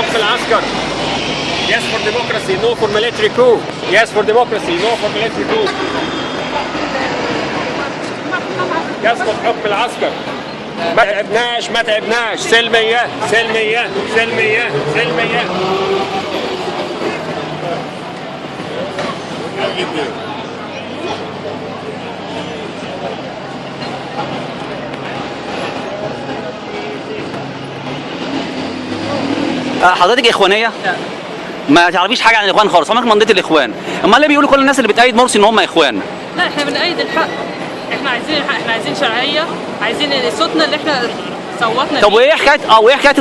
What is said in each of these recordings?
حكم العسكر. Yes for democracy, no for military coup. Yes for democracy, no for military coup. يسقط حكم العسكر. ما تعبناش، ما تعبناش. سلمية، سلمية، سلمية، سلمية. حضرتك اخوانيه؟ لا. ما تعرفيش حاجة عن الاخوان خالص، عمرك ما انضيت الاخوان. امال ليه بيقولوا كل الناس اللي بتأيد مرسي ان هم اخوان؟ لا، احنا بنأيد الحق، احنا عايزين الحق، احنا عايزين شرعية، عايزين صوتنا اللي احنا صوتنا طب بيه. وايه حكاية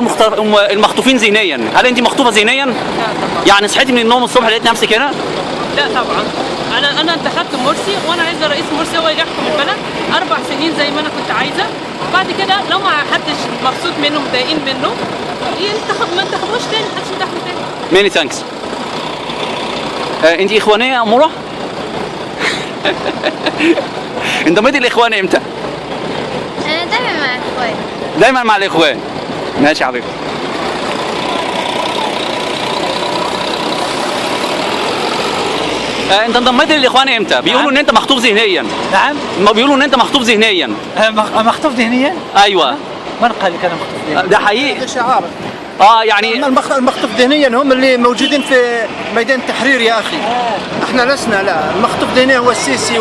المخطوفين ذهنيا؟ هل انت مخطوفه ذهنيا؟ لا طبعا. يعني صحيتي من النوم الصبح لقيت نفسك هنا؟ لا طبعا، انا انتخبت مرسي، وانا عايزه رئيس مرسي هو اللي يحكم البلد 4 سنين زي ما انا كنت عايزه. بعد كده لو ما حدش مبسوط منه، متضايقين منه، ينتخب، ما انتخبوش تاني، محدش ينتخبه تاني. many thanks. انت اخوانيه يا اموره؟ انضميتي الاخوان امتى؟ انا دايما مع اخواتي. دايما مع الاخوان. ماشي يا حبيبتي. انت انضميت للاخوان امتى؟ بيقولوا ان انت مخطوف ذهنيا. نعم. ما بيقولوا ان انت مخطوف ذهنيا. مخطوف ذهنيا؟ ايوه. من قال لك انا مخطوف ذهنيا؟ ده حقيقي. هذا شعار. يعني المخطوف ذهنيا هم اللي موجودين في ميدان التحرير يا اخي. احنا لسنا، لا، المخطوف ذهنيا هو السيسي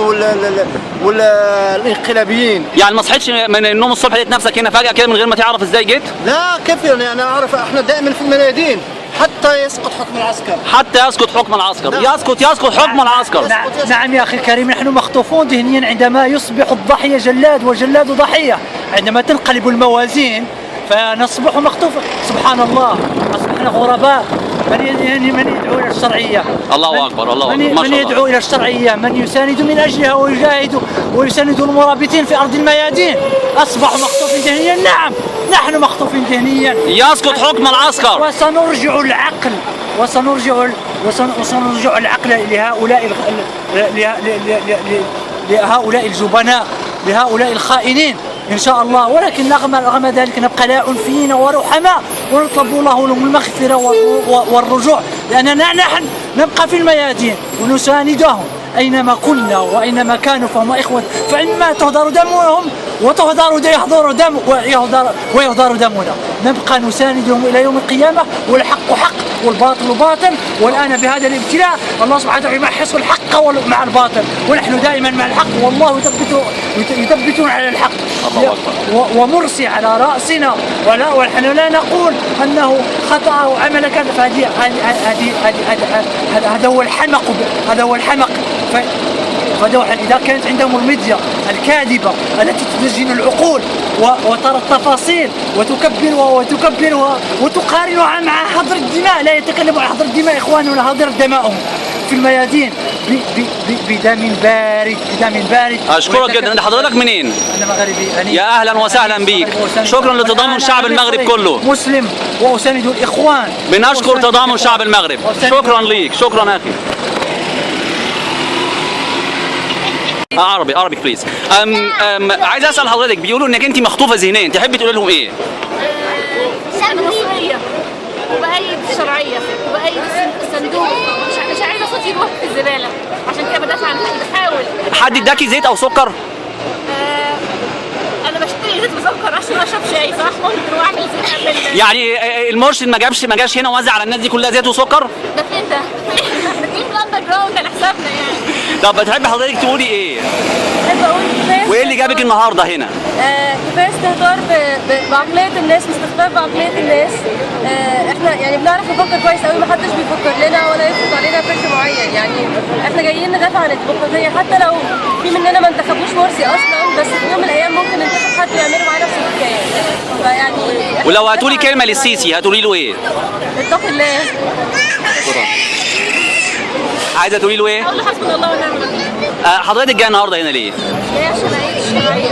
والانقلابيين. يعني ما صحيتش من النوم الصبح لقيت نفسك هنا فجأة كده من غير ما تعرف ازاي جيت؟ لا، كيف يعني؟ انا اعرف، احنا دائما في الميادين حتى يسقط حكم العسكر. حتى يسقط حكم العسكر. نعم. يسقط، يسقط حكم العسكر. نعم، نعم يا اخي الكريم، نحن مخطوفون ذهنيا عندما يصبح الضحية جلاد والجلاد ضحيه، عندما تنقلب الموازين فنصبح مخطوف. سبحان الله، اصبحنا غرباء. من يدعو الى الشرعيه؟ الله أكبر، الله من أكبر، ما من شاء الله. يدعو الى الشرعيه، من يساند من اجلها ويجاهد ويساند المرابطين في ارض الميادين، اصبحوا مخطوفين ذهنيا. نعم، نحن مخطوفين ذهنيا. يسقط حكم العسكر. وسنرجع العقل وسنرجع العقل لهؤلاء الجبناء، لهؤلاء الخائنين ان شاء الله. ولكن رغم ذلك نبقى لا عنفيين ورحماء، ونطلب الله لهم المغفرة والرجوع، لاننا نحن نبقى في الميادين ونساندهم اينما كنا واينما كانوا، فهم اخوه، فإما تهدر دمهم وتهدر يهدر دم ويهدر ويهدر دمنا، نبقى نساندهم الى يوم القيامه. والحق حق والباطل باطل، والان بهذا الابتلاء الله سبحانه وتعالى يمحص الحق مع الباطل، ونحن دائما مع الحق، والله يثبتنا على الحق. الله أكبر. ومرسي على راسنا، ولا ونحن لا نقول انه خطا او عمل كذا، فهذه هذه هذه هذا هو الحمق، هذا هو الحمق. فهذا هو، اذا كانت عندهم الميديا الكاذبة التي تدجن العقول وترى التفاصيل وتكبر وتكبرها وتقارنها مع هدر الدماء. لا يتكلم عن هدر الدماء اخواننا، هدر دماؤهم في الميادين بدم بارد، بدم بارد. اشكرك جدا. انت حضرتك منين؟ انا مغربي أنا. يا أهلاً وسهلاً أنا بيك. مغربي وأساند- شكراً لتضامن والآن شعب أنا المغرب مصري كله. مسلم واساند الاخوان. بنشكر وأساند تضامن الإخوان. شعب المغرب. شكرا ليك، شكرا اخي. عربي، عربي please. أم أم عايز اسال حضرتك، بيقولوا انك انت مخطوفه ذهنيا، تحبي تقولي لهم ايه؟ انا مصرية وبأيد الشرعية وبأيد الصندوق، مش عايزه صوتي يروح في الزباله، عشان كده بدافع عن حقي، بحاول. حد اداكي زيت او سكر؟ انا بشتري زيت وسكر عشان ما اشرب شاي، صح؟ ممكن واعمل زيت اعمل. يعني المرشد ما جاش هنا وزع على الناس دي كلها زيت وسكر؟ ده فين ده؟ ده في ال underground على حسابنا يعني. طب بتحبي حضرتك تقولي ايه؟ بحب اقول كفاية وايه اللي جابك النهارده هنا؟ كفاية استهتار بعقلية الناس، واستخفاف بعقلية الناس. احنا يعني بنعرف نفكر كويس قوي، محدش بيفكر لنا ولا يفرض علينا فكر معين. يعني احنا جايين ندافع عن الديمقراطيه، حتى لو في مننا ما انتخبوش مرسي اصلا، بس في يوم من الايام ممكن ننتخب حد ويعملوا معاه نفس الحكايه. فيعني إحنا ولو هتقولي بندافع عن كلمة للسيسي هتقولي له ايه؟ اتق الله. شكرا. عايزه تقولي له ايه؟ اقول له حسبنا الله ونعم الوكيل. حضرتك جاية النهارده هنا ليه؟ جاية عشان اعيد الشرعيه.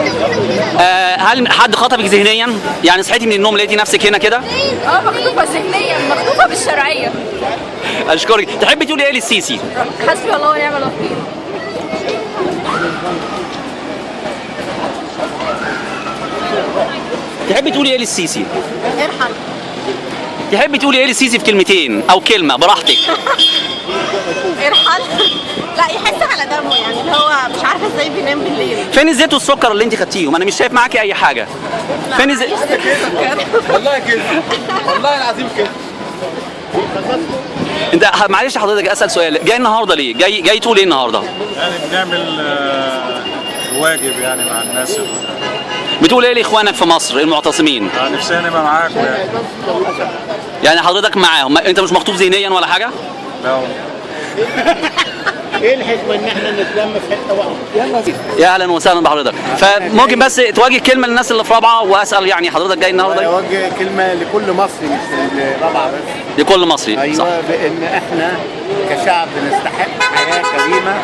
هل حد خطفك ذهنيا؟ يعني صحيتي من النوم لقيتي نفسك هنا كده؟ اه، مخطوفه ذهنيا، مخطوفه بالشرعيه. اشكرك. تحبي تقولي ايه للسيسي؟ حسبي الله ونعم الوكيل. تحبي تقولي ايه للسيسي؟ ارحل. تحبي تقولي ايه للسيسي في كلمتين او كلمة براحتك؟ ارحل. لا، يحس على دمه، يعني اللي هو مش عارفه ازاي بينام بالليل. فين الزيت والسكر اللي انت خدتيهم؟ انا مش شايف معاكي اي حاجه. فين الزيت؟ والله كده، والله العظيم كده. انت معلش حضرتك اسال سؤال، جاي النهارده ليه؟ جاي تقول ايه النهارده؟ يعني بنعمل واجب يعني مع الناس. بتقول ايه لاخوانك في مصر المعتصمين؟ نفسنا نبقى معاكم يعني. يعني حضرتك معاهم، انت مش مخطوف ذهنيا ولا حاجة؟ لا. ايه الحكمة ان احنا نتلم في حتة واحدة؟ يلا. يا اهلا وسهلا بحضرتك، فممكن بس توجه كلمة للناس اللي في رابعه، واسال يعني حضرتك جاي النهارده ليه؟ اوجه كلمة لكل مصري، مش لرابعه بس. لكل مصري. ايوه. صح. بان احنا كشعب نستحق حياة كريمة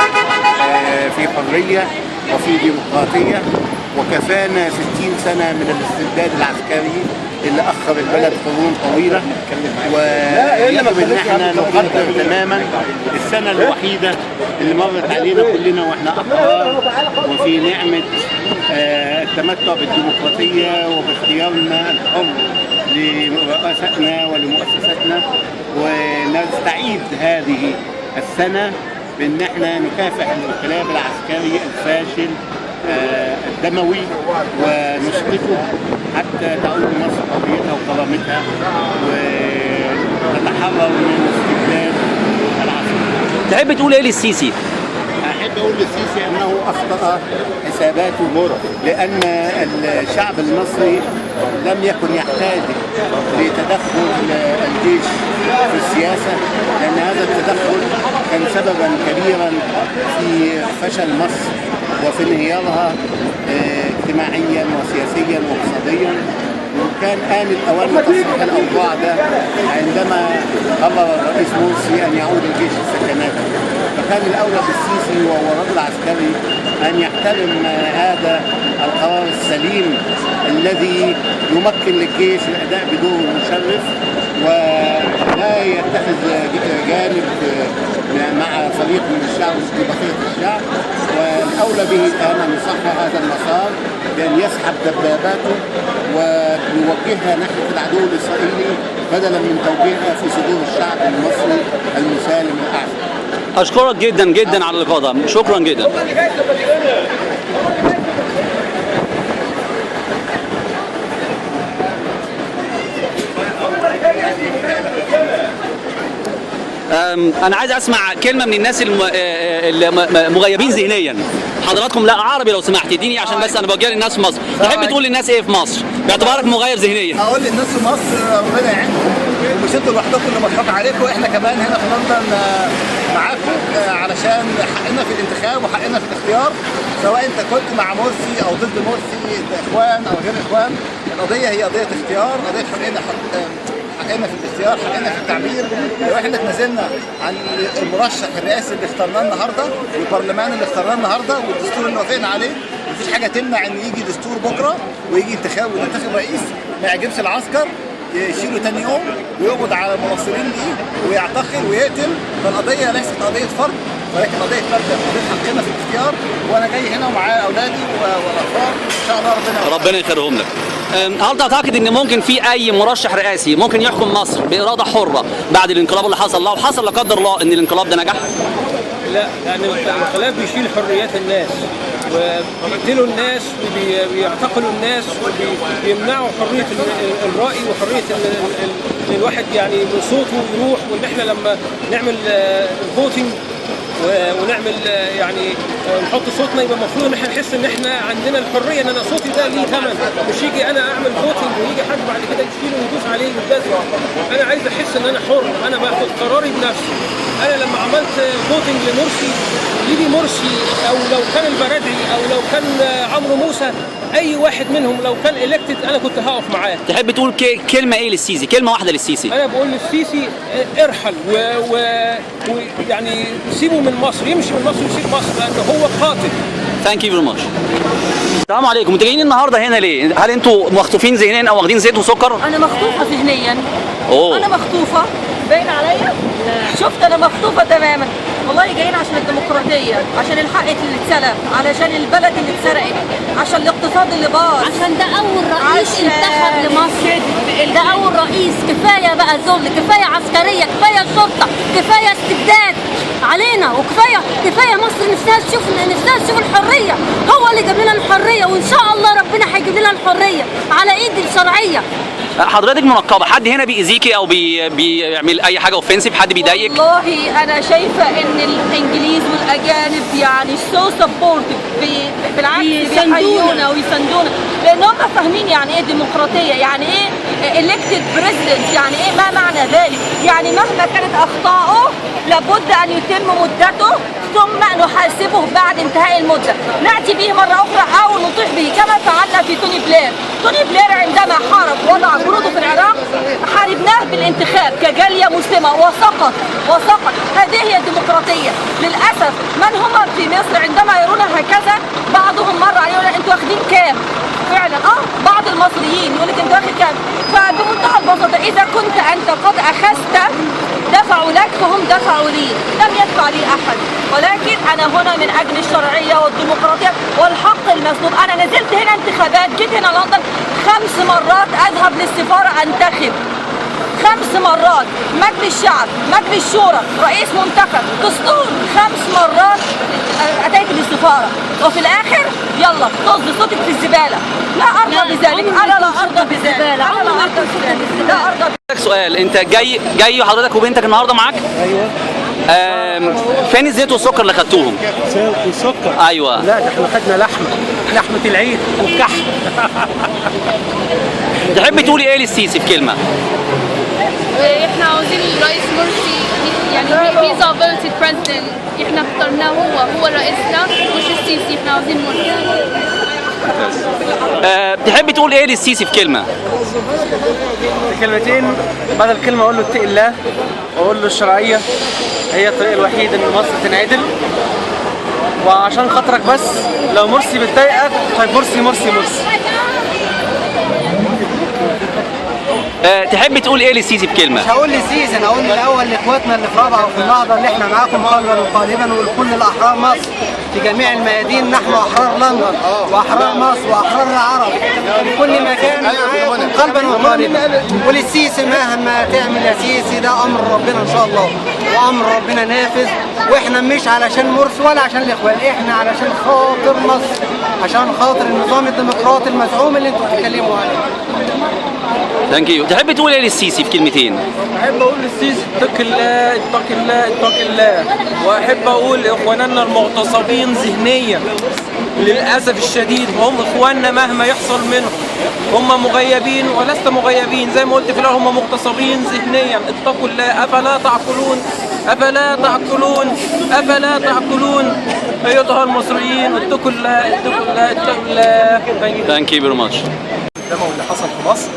في حرية وفي ديمقراطية، وكفانا 60 سنة من الاستبداد العسكري اللي اخر البلد قرون طويلة، ويجب ان احنا نقدر تماما السنة الوحيدة اللي مرت علينا كلنا واحنا احرار وفي نعمه التمتع بالديمقراطية وباختيارنا الحر لرؤسائنا ولمؤسساتنا، ونستعيد هذه السنة بان احنا نكافح الانقلاب العسكري الفاشل الدموي ونسقطه حتى تعود مصر حريتها وكرامتها وتتحرر من استبداد العسكري. تحب تقول ايه للسيسي؟ أحب أقول للسيسي أنه أخطأ حساباته، لأن الشعب المصري لم يكن يحتاج لتدخل الجيش في السياسة، لأن هذا التدخل كان سببا كبيرا في فشل مصر وفي انهيارها اجتماعيا وسياسيا واقتصاديا، وكان آن الأوان لتصحيح الأوضاع ده عندما قرر الرئيس مرسي أن يعود الجيش لسكناته. فكان الأولى بالسيسي وهو رجل عسكري أن يحترم هذا القرار السليم الذي يمكن للجيش الأداء بدوره المشرف، ولا يتخذ جانب مع فريق من الشعب ضد بقية الشعب. والأولى به الآن أن يصحح هذا المسار بأن يسحب دباباته ويوجهها ناحية العدو الإسرائيلي بدلا من توجيهها في صدور الشعب المصري المسالم الأعزل. اشكرك جدا جدا على اللقاء ده، شكرا جدا. انا عايز اسمع كلمة من الناس المغيبين ذهنيا. حضراتكم لا عربي لو سمحت اديني، عشان بس انا بوجه للناس في مصر. تحب تقول للناس ايه في مصر باعتبارك مغيب ذهنيا؟ اقول للناس في مصر ربنا يعينكم، ومش انتوا لوحدكم اللي مضحوك عليكم، احنا كمان هنا في لندن معاكم علشان حقنا في الانتخاب وحقنا في الاختيار، سواء انت كنت مع مرسي او ضد مرسي، انت اخوان او غير اخوان، القضية هي قضية اختيار، قضية حقنا، حقنا في الاختيار، حقنا في التعبير. لو احنا اتنازلنا عن المرشح الرئاسي اللي اخترناه النهارده والبرلمان اللي اخترناه النهارده والدستور اللي وافقنا عليه، مفيش حاجة تمنع ان يجي دستور بكره ويجي انتخاب وننتخب رئيس ما يعجبش العسكر يشيله تاني يوم ويقبض على المناصرين ليه ويعتقل ويقتل. فالقضية ليست قضية فرد ولكن قضية مبدا، قضية حقنا في الاختيار. وانا جاي هنا ومعايا اولادي والاطفال ان شاء الله ربنا ربنا يخليهم لك. هل تعتقد ان ممكن في اي مرشح رئاسي ممكن يحكم مصر باراده حره بعد الانقلاب اللي حصل، لو حصل لا قدر الله ان الانقلاب ده نجح؟ لا، لان الانقلاب بيشيل حريات الناس وبيقتلوا الناس وبيعتقلوا الناس وبيمنعوا حرية الراي وحريه الواحد يعني من صوته يروح، وان احنا لما نعمل voting ونعمل يعني نحط صوتنا يبقى المفروض ان احنا نحس ان احنا عندنا الحرية، ان انا صوتي ده ليه ثمن، مش يجي انا اعمل voting ويجي حد بعد كده يشيله ويدوس عليه ويتجازف. انا عايز احس ان انا حر، انا باخد قراري بنفسي. انا لما عملت voting لمرسي، يجي مرسي او لو كان البرادعي او لو كان عمرو موسى، اي واحد منهم لو كان elected انا كنت هقف معاه. تحب تقول كلمة ايه للسيسي؟ كلمة واحدة للسيسي. انا بقول للسيسي ارحل ويعني سيبه من مصر، يمشي من مصر ويسيب مصر لان هو قاتل. Thank you very much. السلام عليكم، انتوا جايين النهارده هنا ليه؟ هل انتوا مخطوفين ذهنيا او واخدين زيت وسكر؟ انا مخطوفه ذهنيا. أوه. انا مخطوفه، باين عليا؟ شفت انا مخطوفه تماما. والله جايين عشان الديمقراطية، عشان الحق اللي اتسلب، علشان البلد اللي اتسرقت، عشان الاقتصاد اللي باظ، عشان ده اول رئيس انتخب لمصر، ده اول رئيس. كفاية بقى ذل، كفاية عسكريه، كفاية شرطه، كفاية استبداد علينا، وكفاية كفاية مصر نفسها تشوف الحريه. هو اللي جاب لنا الحريه، وان شاء الله ربنا هيجيب لنا الحرية على ايد الشرعيه. حضرتك منقبه، حد هنا بيأذيكي او بيعمل اي حاجة offensive؟ حد بيضايقك؟ والله انا شايفه ان الانجليز والاجانب يعني so supportive، بالعكس بيساندونا. بيحيونا ويساندونا، لان هم فاهمين يعني ايه ديمقراطيه، يعني ايه elected president، يعني ايه، ما معنى ذلك. يعني مهما كانت اخطائه لابد ان يتم مدته ثم نحاسبه بعد انتهاء المده، ناتي به مرة اخرى او نطيح به كما فعلنا في توني بلير. توني بلير عندما حارب وضع جنوده في العراق حاربناه بالانتخاب كجاليه مسلمة وسقط وسقط. هذه هي الديمقراطيه. للاسف من هم في مصر عندما يرون هكذا بعضهم مر عليهم يقول انتوا واخدين كام؟ فعلا بعض المصريين يقول لك انت واخد كام؟ فبمنتهى البساطة اذا كنت انت قد اخذت، دفعوا لك فهم دفعوا لي، لم يدفع لي احد، ولكن انا هنا من اجل الشرعية والديمقراطية والحق المسلوب. انا نزلت هنا انتخابات، جيت هنا لندن 5 مرات اذهب للسفاره انتخب، 5 مرات، مجلس شعب، مجلس شورى، رئيس منتخب، دستور، 5 مرات اتيت للسفاره، وفي الاخر يلا طز، صوتك في الزباله. لا ارضى بذلك، انا لا ارضى بذلك، انا لا ارضى بذلك، لا ارضى. سؤال، انت جاي جاي حضرتك وبنتك النهارده معاك؟ ايوه. فين الزيت والسكر اللي خدتوهم؟ زيت وسكر؟ ايوه. لا، ده احنا خدنا لحمه، لحمه العيد وكحك. تحب تقولي ايه للسيسي في كلمة؟ احنا عاوزين الرئيس مرسي، يعني he's our voted president، احنا اخترناه، هو هو رئيسنا مش السيسي، احنا عاوزين مرسي. تحب تقول ايه للسيسي في كلمة؟ كلمتين بدل كلمة، أقول له اتق الله، وأقول له الشرعية هي الطريق الوحيد إن مصر تنعدل، وعشان خاطرك بس لو مرسي بتضايقك، طيب مرسي مرسي مرسي. تحب تقول ايه للسيسي في كلمة؟ مش هقول للسيسي، انا هقول الاول لاخواتنا اللي في رابعه وفي النهضه اللي احنا معاكم قلبا وقالبا، ولكل الاحرار مصر في جميع الميادين. نحن احرار لندن واحرار مصر واحرار العرب في كل مكان، معاكم قلبا وقالبا. وللسيسي، مهما تعمل يا سيسي ده امر ربنا ان شاء الله، وامر ربنا نافذ. واحنا مش علشان مرسي ولا عشان الاخوان، احنا علشان خاطر مصر، عشان خاطر النظام الديمقراطي المزعوم اللي انتوا بتتكلموا عليه. thank you. تحب تقول ايه للسيسي في كلمتين؟ احب اقول للسيسي اتق الله، اتق الله، اتق الله. واحب اقول لاخواننا المغتصبين ذهنيا، للاسف الشديد هم اخواننا مهما يحصل منهم، هم مغيبين ولست مغيبين زي ما قلت في الاول، هم مغتصبين ذهنيا. اتقوا الله، افلا تعقلون، افلا تعقلون، افلا تعقلون ايتها المصريين، اتقوا الله، اتقوا الله، اتقوا الله. thank you very much. الدموي اللي حصل في مصر،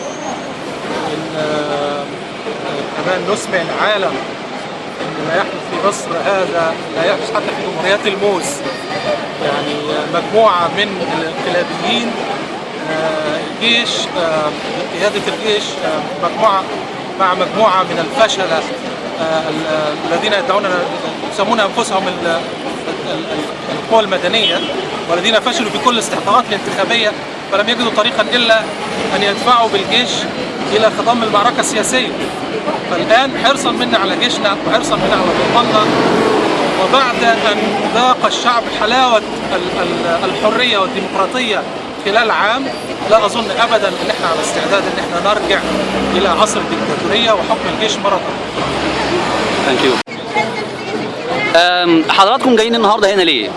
ان كمان نسمع العالم ان ما يحدث في مصر هذا لا يحدث حتى في جمهوريات الموز. يعني مجموعة من الانقلابيين، الجيش، بقيادة الجيش، مجموعة مع مجموعة من الفشله الذين يدعون يسمون انفسهم القوى المدنية، والذين فشلوا في كل الاستحقاقات الانتخابيه، فلم يجدوا طريقا الا ان يدفعوا بالجيش الى خضم المعركة السياسية. فالان حرصا منا على جيشنا وحرصا منا على وطننا، وبعد ان ذاق الشعب حلاوة الحرية والديمقراطية خلال عام، لا اظن ابدا ان احنا على استعداد ان احنا نرجع الى عصر الدكتاتورية وحكم الجيش مرة اخرى. thank you. حضراتكم جايين النهارده هنا ليه؟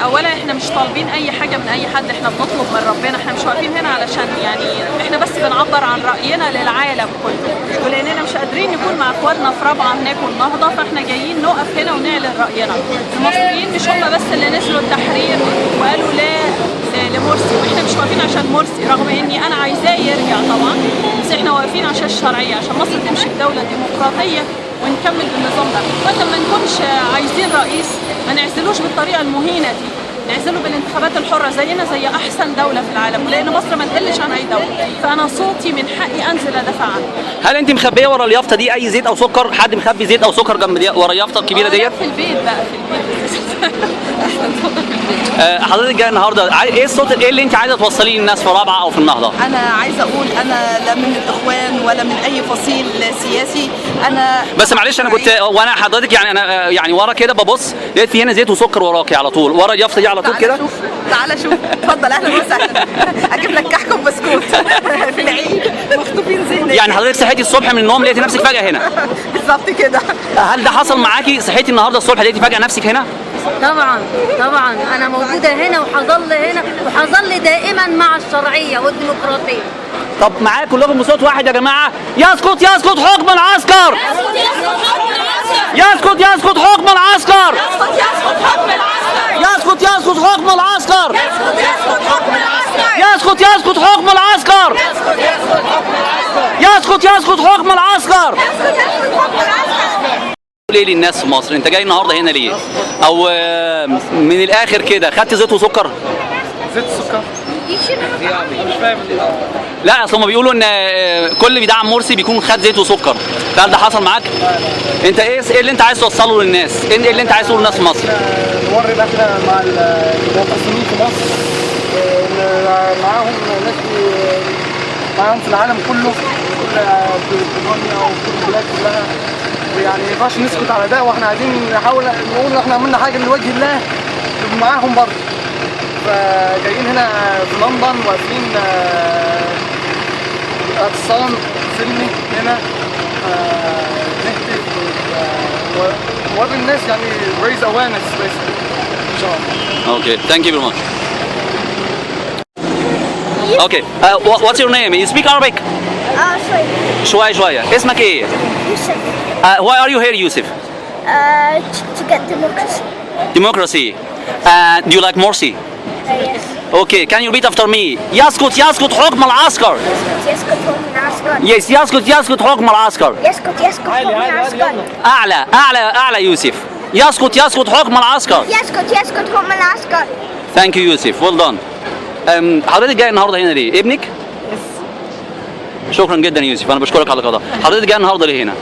اولا احنا مش طالبين اي حاجة من اي حد، احنا بنطلب من ربنا. احنا مش واقفين هنا علشان يعني احنا بس بنعبر عن راينا للعالم كله، ولاننا مش قادرين نكون مع اخواتنا في رابعه هناك والنهضه، فاحنا جايين نقف هنا ونعلن راينا. المصريين مش هم بس اللي نزلوا التحرير وقالوا لا لمرسي، واحنا مش واقفين عشان مرسي رغم اني انا عايزاه يرجع طبعا، بس احنا واقفين عشان الشرعيه، عشان مصر تمشي في دولة ديمقراطية ونكمل بالنظام ده. وقت ما نكونش عايزين رئيس ما نعزلوش بالطريقة المهينه دي. نعزله بالانتخابات الحرة زينا زي احسن دولة في العالم، ولان مصر ما تقلش عن اي دولة، فانا صوتي من حقي انزل ادافع عنه. هل انت مخبيه ورا اليافطه دي اي زيت او سكر؟ حد مخبي زيت او سكر جنب ورا اليافطه الكبيرة ديت؟ في البيت بقى، في البيت. احسن اتفضل في البيت. حضرتك جاية النهارده، ايه الصوت، ايه اللي انت عايزه توصليه للناس في رابعه او في النهضة؟ انا عايزه اقول انا لا من الاخوان ولا من اي فصيل سياسي، انا بس معلش انا كنت وانا حضرتك يعني انا يعني ورا كده ببص لقيت في هنا زيت وسكر وراكي على طول، ورا اليافطه دي على طول كده. تعالى شوف، اتفضل، اهلا وسهلا، اجيب لك كحك وبسكوت في العيد، مخطوفين ذهنيا. يعني حضرتك صحيتي الصبح من النوم لقيتي نفسك فجأة هنا؟ بالظبط كده. هل ده حصل معاكي؟ صحيتي النهارده الصبح لقيتي فجأة نفسك هنا؟ طبعا طبعا، انا موجودة هنا وهظل هنا وهظل دائما مع الشرعية والديمقراطية. طب معايا كلكم بصوت واحد يا جماعة، يسقط يسقط حكم العسكر، يسقط يسقط حكم العسكر، يسقط يسقط حكم العسكر، يسقط يسقط حكم العسكر، يسقط يسقط حكم العسكر. ليه للناس في مصر؟ انت جاي النهارده هنا ليه؟ او من الاخر كده خدت زيت وسكر؟ زيت وسكر؟ مش فاهم. لا اصل هم بيقولوا ان كل اللي بيدعم مرسي بيكون خد زيت وسكر، فهل ده حصل معاك؟ انت ايه اللي انت عايز توصله للناس؟ ايه اللي انت عايز تقوله للناس في مصر؟ نوري احنا مع المعتصمين في مصر، معاهم ناس معاهم في العالم كله، في بريطانيا وفي البلاد كلها، ويعني ما ينفعش نسكت على ده، واحنا عايزين نحاول نقول ان احنا عملنا حاجة من وجه الله معاهم برضه. فجايين هنا في لندن واقفين اعتصام سلمي هنا، نهتف ونوري الناس، يعني raise awareness basically ان شاء الله. Okay, thank you very much. Okay, what's your name? You speak Arabic? شوية. شوية شوية. اسمك ايه؟ يوسف. Why are you here, Yusuf? To get democracy. Democracy. Do you like Morsi? Yes. Okay, can you repeat after me? يسقط يسقط حكم العسكر. يسقط حكم العسكر. Yes, يسقط يسقط حكم العسكر. يسقط يسقط حكم العسكر. أعلى أعلى أعلى يوسف. يسقط يسقط حكم العسكر. يسقط يسقط حكم العسكر. Thank you يوسف، well done. حضرتك جاي النهارده هنا ليه؟ ابنك؟ شكرا جدا يوسف، انا بشكرك على اللقاء ده. حضرتك جاي النهارده ليه هنا؟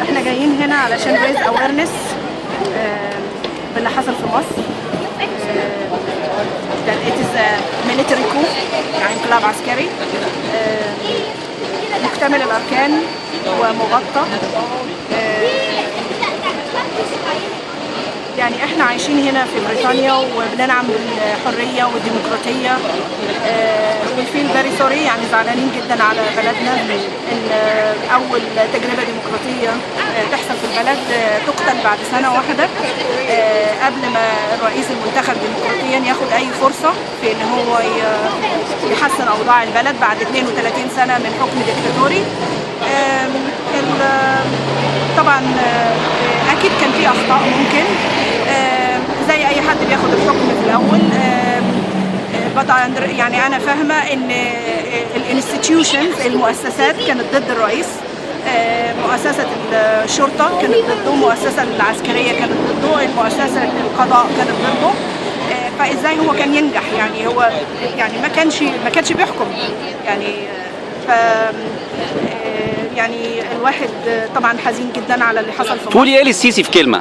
احنا جايين هنا علشان raise awareness باللي حصل في مصر. That it is a military coup، يعني انقلاب عسكري مكتمل الأركان ومغطى. يعني احنا عايشين هنا في بريطانيا وبننعم بالحرية والديمقراطية، we feel very sorry، يعني زعلانين جدا على بلدنا ان اول تجربة ديمقراطية تحصل في البلد تقتل بعد سنة واحدة، قبل ما الرئيس المنتخب ديمقراطيا ياخد اي فرصة في ان هو يحسن اوضاع البلد بعد 32 سنة من حكم ديكتاتوري. طبعا اكيد كان في اخطاء ممكن، زي اي حد بياخد الحكم في الاول، يعني انا فاهمه ان ال institutions، المؤسسات كانت ضد الرئيس، مؤسسة الشرطة كانت ضده، المؤسسة العسكرية كانت ضده، المؤسسة القضاء كانت ضده، فازاي هو كان ينجح؟ يعني هو يعني ما كانش بيحكم يعني. ف يعني الواحد طبعا حزين جدا على اللي حصل في مصر. تقولي ايه للسيسي في كلمة؟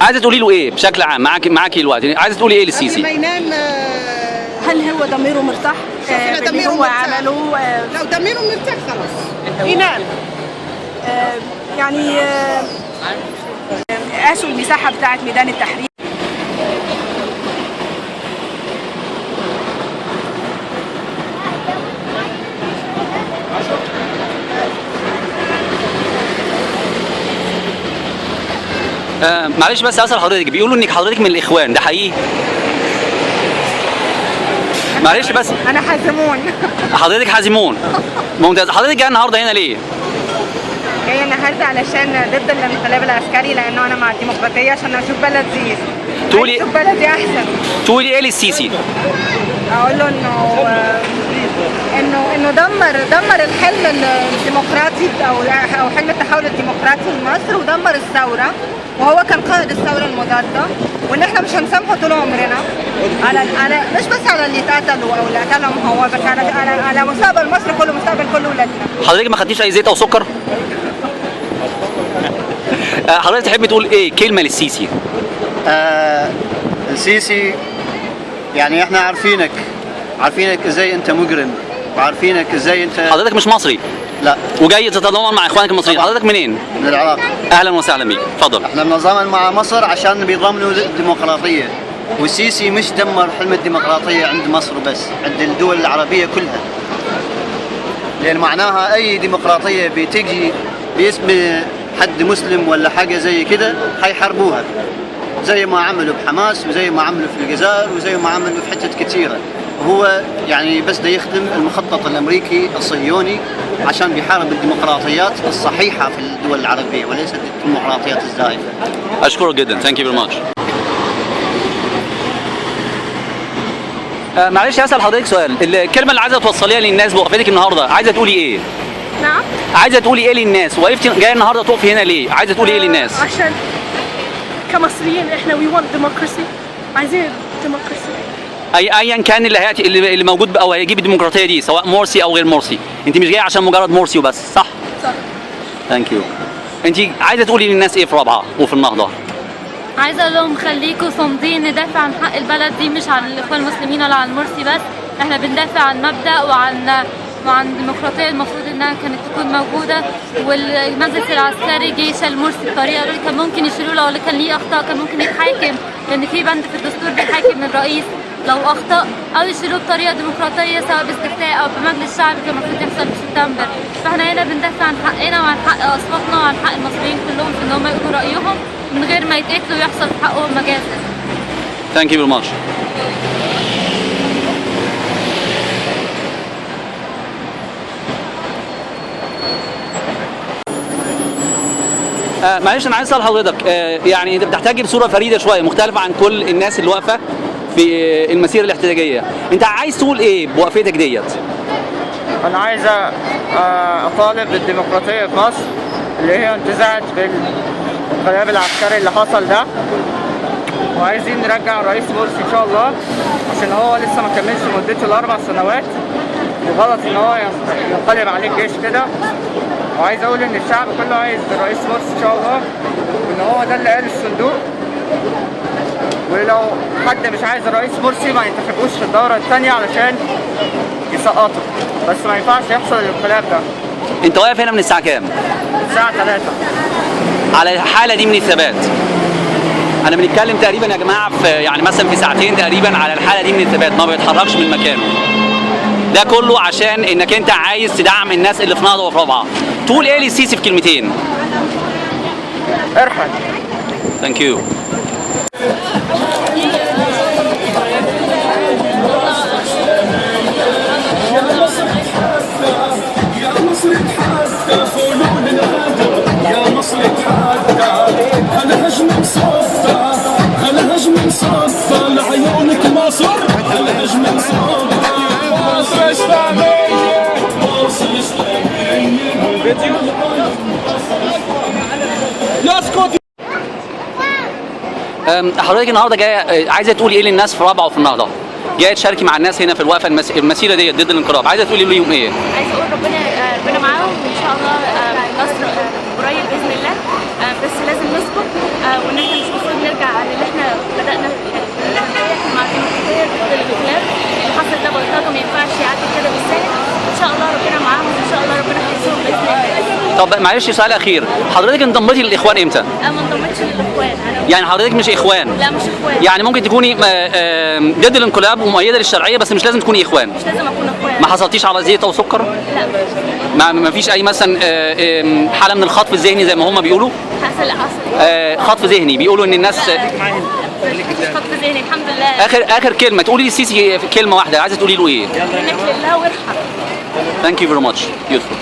عايزه تقولي له ايه بشكل عام؟ معاكي الوقت، عايزه تقولي ايه للسيسي؟ ما ينام، هل هو ضميره مرتاح؟ ضميره هو مرتاح. عمله لو ضميره مرتاح خلاص ينام. يعني قاسوا المساحة بتاعت ميدان التحرير. معلش بس اسال حضرتك، بيقولوا انك حضرتك من الاخوان، ده حقيقي؟ معلش بس انا حازمون. حضرتك حازمون، ممتاز. حضرتك جاية النهارده هنا ليه؟ جاية النهارده علشان ضد الانقلاب العسكري، لانه انا مع الديمقراطية عشان اشوف بلدي، تقولي اشوف بلدي احسن. تقولي ايه للسيسي؟ اقول له انه دمر الحلم الديمقراطي او حلم التحول الديمقراطي لمصر، ودمر الثورة، وهو كان قائد الثورة المضادة، وان احنا مش هنسامحه طول عمرنا على مش بس على اللي اتقتلوا او اللي قتلهم هو، بس على مستقبل مصر كله، مستقبل كل ولادنا. حضرتك ما خدتيش اي زيت او سكر؟ حضرتك تحب تقول ايه كلمة للسيسي؟ السيسي يعني احنا عارفينك ازاي انت مجرم، وعارفينك ازاي انت. حضرتك مش مصري؟ لا. وجاي تتضامن مع اخوانك المصريين، حضرتك منين؟ من العراق. اهلا وسهلا بيك، اتفضل. احنا بنتضامن مع مصر عشان بيضمنوا الديمقراطية، والسيسي مش دمر حلم الديمقراطية عند مصر بس، عند الدول العربية كلها. لان معناها اي ديمقراطية بتجي باسم حد مسلم ولا حاجة زي كده هيحاربوها، زي ما عملوا بحماس وزي ما عملوا في الجزائر وزي ما عملوا في حتت كثيرة. هو يعني بس ده يخدم المخطط الامريكي الصهيوني عشان بيحارب الديمقراطيات الصحيحة في الدول العربية وليست الديمقراطيات الزائفة. اشكرك جدا، thank you very much. معلش اسال حضرتك سؤال، الكلمة اللي عايزه توصليها للناس بوقفتك النهارده، عايزه تقولي ايه؟ نعم. عايزه تقولي ايه للناس؟ وقفتي جاية النهارده تقفي هنا ليه؟ عايزه تقولي ايه للناس؟ عشان كمصريين احنا we want democracy، عايزين democracy. ايا كان اللي هياتي اللي موجود او هيجيب الديمقراطية دي، سواء مرسي او غير مرسي، انت مش جاية عشان مجرد مرسي وبس، صح؟ صح. thank you. انت عايزه تقولي للناس ايه في رابعه وفي النهضة؟ عايزه اقول لهم خليكوا صامدين، ندافع عن حق البلد دي، مش عن الاخوان المسلمين ولا عن مرسي بس، احنا بندافع عن مبدأ وعن ديمقراطية المفروض انها كانت تكون موجودة. والمجلس العسكري جه شال مرسي بطريقة كان ممكن يشيلوه لو كان ليه اخطاء، كان ممكن يتحاكم، لان في بند في الدستور بيحاكم الرئيس لو اخطا، او يشيلوه بطريقة ديمقراطية سواء باستفتاء او بمجلس شعبي كان المفروض يحصل في سبتمبر. فاحنا هنا بندافع عن حقنا وعن حق اصواتنا وعن حق المصريين كلهم في ان هم يقولوا رايهم من غير ما يتقتلوا ويحصل في حقهم مجازر. Thank you very much. معلش انا عايز اسال حضرتك، يعني انت بتحتاج بصورة فريدة شوية مختلفة عن كل الناس اللي واقفة في المسيرة الاحتجاجية، انت عايز تقول ايه بوقفتك ديت؟ انا عايز اطالب بالديمقراطية في مصر اللي هي انتزعت بالانقلاب العسكري اللي حصل ده، وعايزين نرجع الرئيس مرسي ان شاء الله عشان هو لسه ما كملش مدته ال4 سنوات، وغلط ان هو ينقلب عليه الجيش كده. وعايز اقول ان الشعب كله عايز الرئيس مرسي ان شاء الله، وان هو ده اللي قال الصندوق، ولو حد مش عايز الرئيس مرسي ما ينتخبوش في الدورة الثانية علشان يسقطه، بس ما ينفعش يحصل الانقلاب ده. انت واقف هنا من الساعة كام؟ الساعة 3. على الحالة دي من الثبات. انا بنتكلم تقريبا يا جماعة في يعني مثلا في ساعتين تقريبا على الحالة دي من الثبات، ما بيتحركش من مكانه. ده كله عشان انك انت عايز تدعم الناس اللي في نهضة وفي رابعه. تقول ايه للسيسي في كلمتين؟ ارحل. Thank you. يا مصر تحدى فلول الغدر، يا مصر تحدى هالهجم مصدى، هالهجم مصدى لعيونك مصر، هالهجم مصدى. مصر إسلامية، مصر إسلامية. يسقط. حضرتك النهارده جاية عايزه تقولي ايه للناس في رابعه وفي النهضة؟ جاية تشاركي مع الناس هنا في الوقفة المسيرة ديت ضد الانقلاب، عايزه تقولي ليهم ايه؟ عايزه اقول ربنا معاهم وان شاء الله نصر قريب باذن الله، بس لازم نصبر، وان احنا مش المفروض نرجع عن اللي احنا بدانا مع الديمقراطية ضد الانقلاب اللي حصل ده بلطجه، ما ينفعش يعدي كده بالسهل. ان شاء الله ربنا معاهم وان شاء الله ربنا هينصرهم باذن الله. طب معلش سؤال اخير، حضرتك انضميتي للاخوان امتى؟ انا ما انضميتش للاخوان انا. يعني حضرتك مش اخوان؟ لا مش اخوان. يعني ممكن تكوني ضد الانقلاب ومؤيده للشرعيه بس مش لازم تكوني اخوان. مش لازم اكون اخوان. ما حصلتيش على زيت او سكر؟ لا. ما فيش اي مثلا حاله من الخطف الذهني زي ما هم بيقولوا؟ حصل. خطف ذهني بيقولوا ان الناس. مفيش خطف ذهني الحمد لله. اخر كلمة تقولي للسيسي كلمة واحدة، عايزه تقولي له ايه؟ منك لله وارحم. Thank you very much. Beautiful.